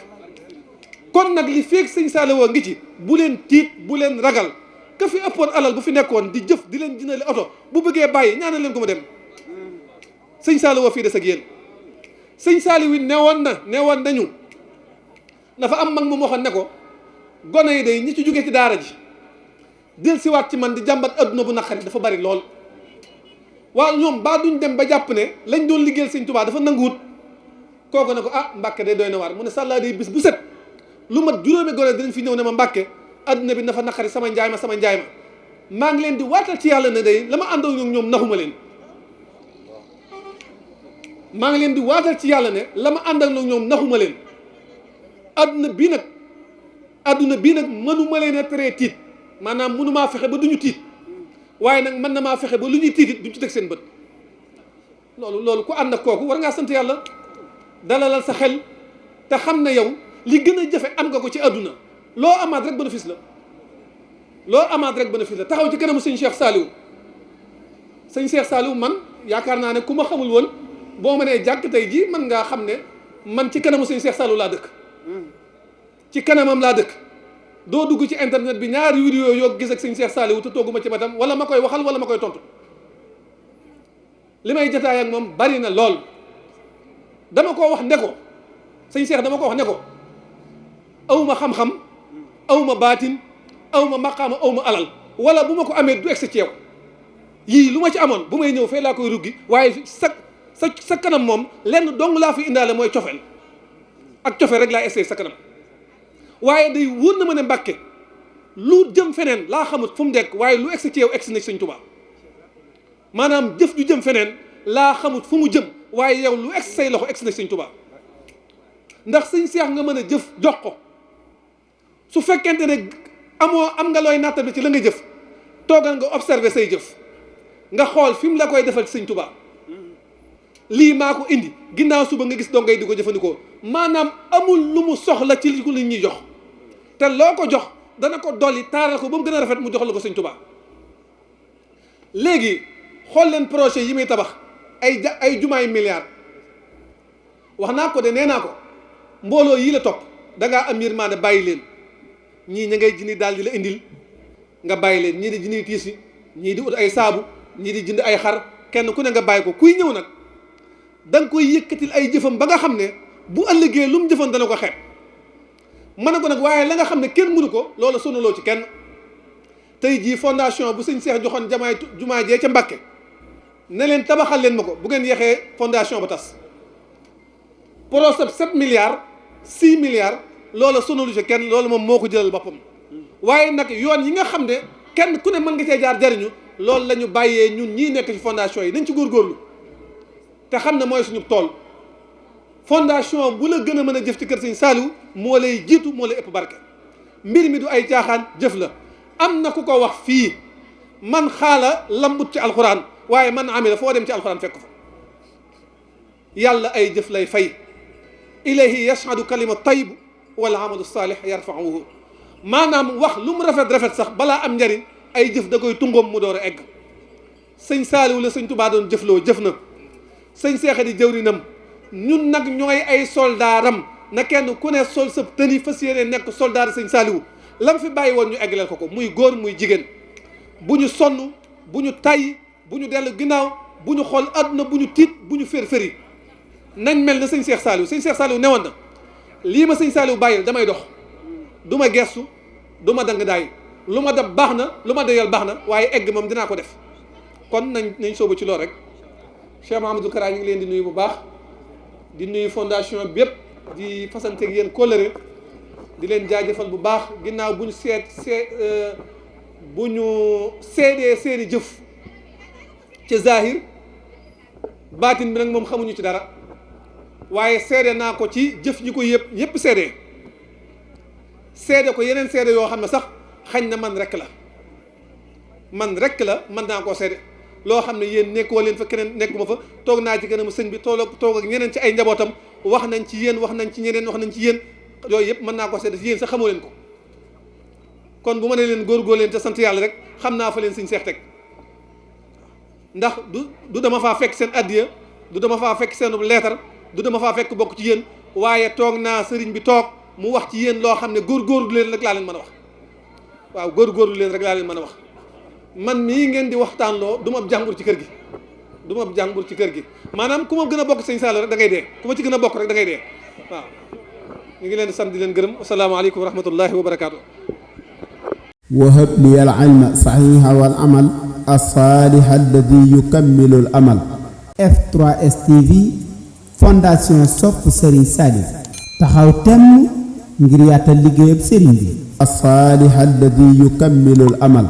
kon nag li feeg sëñ Saliou woo ngi ci, bu leen tiit bu leen ragal. ka fi ëppoon alal bu fi nekkoon di jëf di leen jëndale oto bu bëggee bàyyi ñaanal leen ko mu dem. sëñ Saliou woo fii des ak yéen. sëñ Saliou wi newoon nañu dafa am mag mu waxoon ne ko gone yi day ñi ci jóge ci daara ji del siwaat ci man di jàmbat adduna bu naqari dafa bari lool. waaw ñoom baa duñ dem ba jàpp ne lañ doon liggéeyal sëñ Tuubaa dafa nanguwut. kooku ne ko ah Mbàkke day doy na waar mu ne sàllaa day bis bu set lu mat juróomi gone dinañ fi ñëw ne ma Mbàkke adduna bi dafa naqari sama njaay ma maa ngi leen di waatal ci yàlla ne day la ma àndoo ñoom naxuma leen. maa ngi leen di waatal ci yàlla ne la ma àndal ak ñoom naxuma leen. adduna bii nag mënuma leen a teree tiit, maanaam mënumaa fexe ba du ñu tiit, waaye nag mën na maa fexe ba lu ñuy tiit it duñ ci teg seen bët. loolu ku ànd ak kooku war ngaa sant yàlla, dalalal sa xel te xam ne yow li gën a jafe am nga ko ci adduna. loo amaat rek bénéfice la taxaw ci kanamu sëñ Cheikh Saliou. sëñ Cheikh Saliou man yaakaar naa ne ku ma xamul woon boo mënee jàkk tey jii mën ngaa xam ne man ci kanamu sëñ Cheikh Saliou laa dëkk. ci kanamam laa dëkk. doo dugg ci internet bi ñaari vidéo yoo gis ak sëñ Cheikh Saliou te tooguma ci matam wala ma koy waxal wala ma koy tontu. li may jotaay ak moom bari na lool. dama ko wax ne ko sëñ Cheikh dama ko wax ne ko awma xam-xam awma baatin awma maqaama awma alal wala bu ma ko amee du egsi ci yow yii lu ma ci amoon bu may ñëw fee laa koy ruggi waaye sa kanam moom lenn dong laa fi indaale mooy cofeel ak cofeel rek laa essayé sa kanam. waaye day wóor na ma ne Mbàkke lu jëm feneen laa xamut fu mu dekk waaye lu egsi ci yow egsi na ci sëñ Tuubaa maanaam jëf ju jëm feneen laa xamut fu mu jëm waaye yow lu egsi say loxo egsi na ci sëñ Tuubaa ndax sëñ Seex nga mën a jëf jox ko su fekkente ne am nga looy nattable ci la nga jëf toogal nga observer say jëf nga xool fi mu la koy defal ci sëñ Tuubaa lii maa ko indi ginnaaw suba nga gis dongay di ko jëfandikoo maanaam amul lu mu soxla ci li ko ñuy jox te loo ko jox dana ko dolli taaral ko ba mu gën a rafet mu jox la ko sëñ Tuubaa. léegi xool leen projet yi muy tabax ay jumaay milliards wax naa ko de nee naa ko mbooloo yii la topp da ngaa am yërmande bàyyi leen ñii ña ngay jëndi daal di la indil nga bàyyi leen ñii di jëndi tiisi ñii di ut ay saabu ñii di jënd ay xar kenn ku ne nga bàyyi ko kuy ñëw nag da nga koy yëkkatil ay jëfam ba nga xam ne bu ëllëgee lu mu jëfan dana ko xeeb mën na ko nag waaye la nga xam ne kenn mënu ko loolu sonaloo ci kenn. tey jii fondation bu sëñ Seex joxoon jumaa jee ca Mbàkke ne leen tabaxal leen ma ko bu ngeen yexee fondation ba tas projet 7 milliards 6 milliards loola sonalu ci kenn loolu moom moo ko jëlal boppam waaye nag yoon yi nga xam ne kenn ku ne mën nga cee jaar jariñu loolu la ñu bàyyee ñun ñii nekk ci fondation yi nañ ci góorgóorlu te xam ne mooy suñu tool fondation bu la gën a mën a jëf ci kër sëñ Saliou moo lay jiitu moo lay ëpp barke mbir mi du ay caaxaan jëf la am na ku ko wax fii man xaala lambut ci alxuraan waaye man amila foo dem ci alxuraan fekk fa yàlla ay jëf lay fay ilayhi yashhadu kalima tayyib wal amalu saalih yarfa'uhu maanaam wax lu mu rafet sax balaa am njariñ ay jëf da koy tungoom mu door a egg sëñ Saliou la sëñ Tuubaa doon jëfloo jëf na sëñ Seex di jëwrinam ñun nag ñooy ay soldaaram na kenn ku ne sol sa tëni fas yéene nekk soldaar sëñ Saliou lam fi bàyyi woon ñu eggaleel ko muy góor muy jigéen bu ñu sonn bu ñu tàyyi bu ñu dellu ginnaaw bu ñu xool àdduna bu ñu tiit bu ñu fér-féri nañ mel na sëñ Seex Saliou newoon na lii ma sëñ Saliou bàyyil damay dox du ma gestu du ma dang daay lu ma dab baax na lu ma dayal baax na waaye egg moom dinaa ko def kon nañ soobu ci loolu rek Cheikh Mahamadou Kara ñu ngi leen di nuyu bu baax di nuyu fondation bi yëpp di fasanteeg yéen kóllëre di leen jaajëfal bu baax ginnaaw bu ñu seedee seeni jëf ci zahir baatin bi nag moom xamuñu ci dara waaye seede naa ko ci jëf ñi ko yëpp seede ko yeneen seede yoo xam ne sax xañ na man rek la mën naa koo seede loo xam ne yéen nekkoo leen fa keneen nekkuma fa toog naa ci kanamu sëñ bi toog ak ñeneen ci ay njabootam wax nañ ci yéen wax nañ ci ñeneen wax nañ ci yéen yooyu yëpp mën naa ko seede yéen sax xamoo leen ko kon bu ma ne leen góorgóor leen te sant yàlla rek xam naa fa leen sëñ Seex teg ndax du dama faa fekk seen addiya du dama faa fekk seen leetar du dama faa fekk bokk ci yéen waaye toog naa sëriñ bi toog mu wax ci yéen loo xam ne góorgóorlu leen rek laa leen mën a wax waaw góorgóorlu leen rek laa leen mën a wax man mii ngeen di waxtaan loo du ma ab jàmbur ci kër gi du ma ab jàmbur ci kër gi maanaam ku ma gën a bokk sëñ Saliou rek da ngay dee ku ma ci gën a bokk rek da ngay dee waaw ñu ngi leen di sant di leen gërëm asalaamaaleykum wa rahmatullahi wa barakaatu. wahab li al ilma saxiixa wal amal as-saalih alladi yukammilu al amal. F3S TV fondation sopp Serigne Saliou taxaw temm ngir yaatal liggéeyab Serigne bi. as-saalih alladi yukammilu al amal.